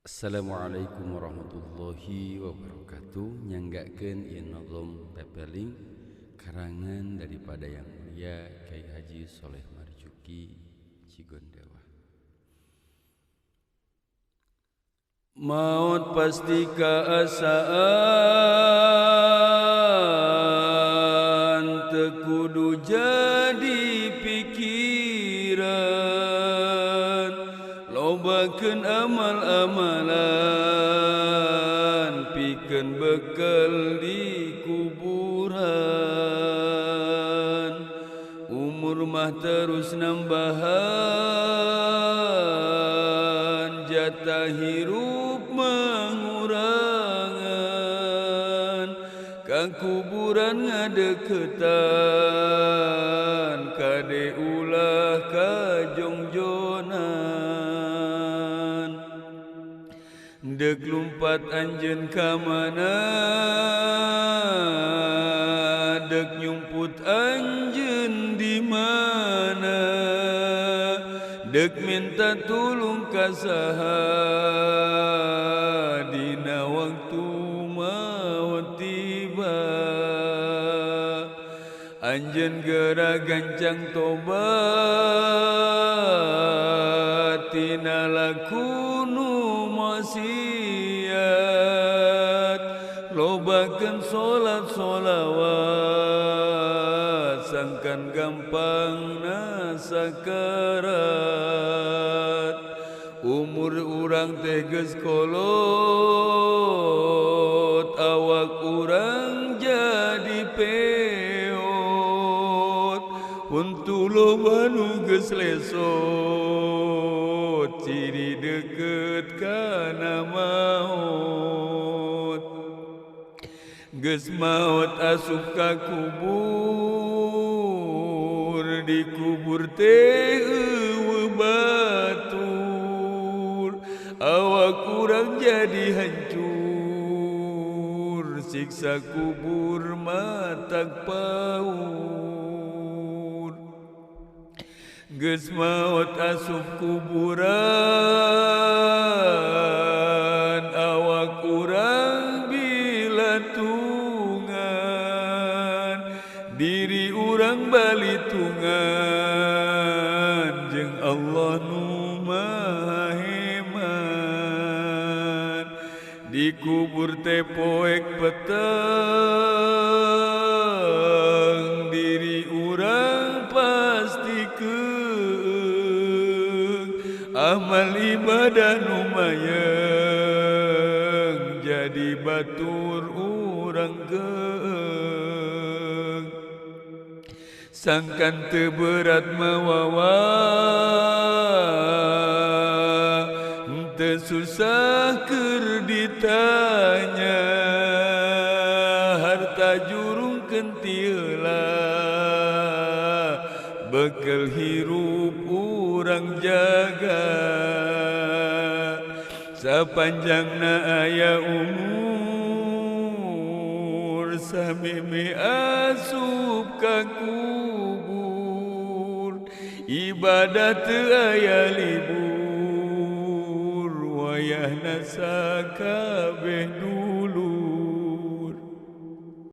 Assalamualaikum warahmatullahi wabarakatuh. Nyanggakeun ieu nazom pepeling karangan daripada yang mulia Kiai Haji Soleh Marjuki Cigondewa. Maut pasti kaasaan teu kudu jadi pikiran, lobakeun amal-amalan pikeun bekel di kuburan. Umur mah terus nambahan, jatah hirup mengurangan. Ka kuburan ngadeukeutan, kade ulah kajongjonan. Dek lumpat anjeun ka mana, dek nyumput anjeun di mana, dek minta tulung ka saha dina waktu maut tiba. Anjeun geura gancang tobat tina lakunu maksiat, lobakeun salat solawat sangkan gampang nasakarat. Umur urang teh geus kolot, awak urang jadi peot, huntu loba nu geus lesot, ciri deukeut kana maut. Geus maot asup ka kubur, di kubur teh eueuh batur, awak urang jadi hancur, siksa kubur matak paur. Geus maot asup kuburan, awak urang bilatungan, diri urang balitungan jeung Allah nu Maha Hebat. Di kubur teh poek peteng, diri urang pasti keung, amal ibadah nu mayeng jadi batur urang geung. Sangkan teu berat mawawa, teu susah keur ditanya, harta jurungkeun ti heula, bekel hirup urang jaga. Sapanjangna aya umur, sameme asup ka kubur, ibadah teu aya libur, wayahna sakabeh.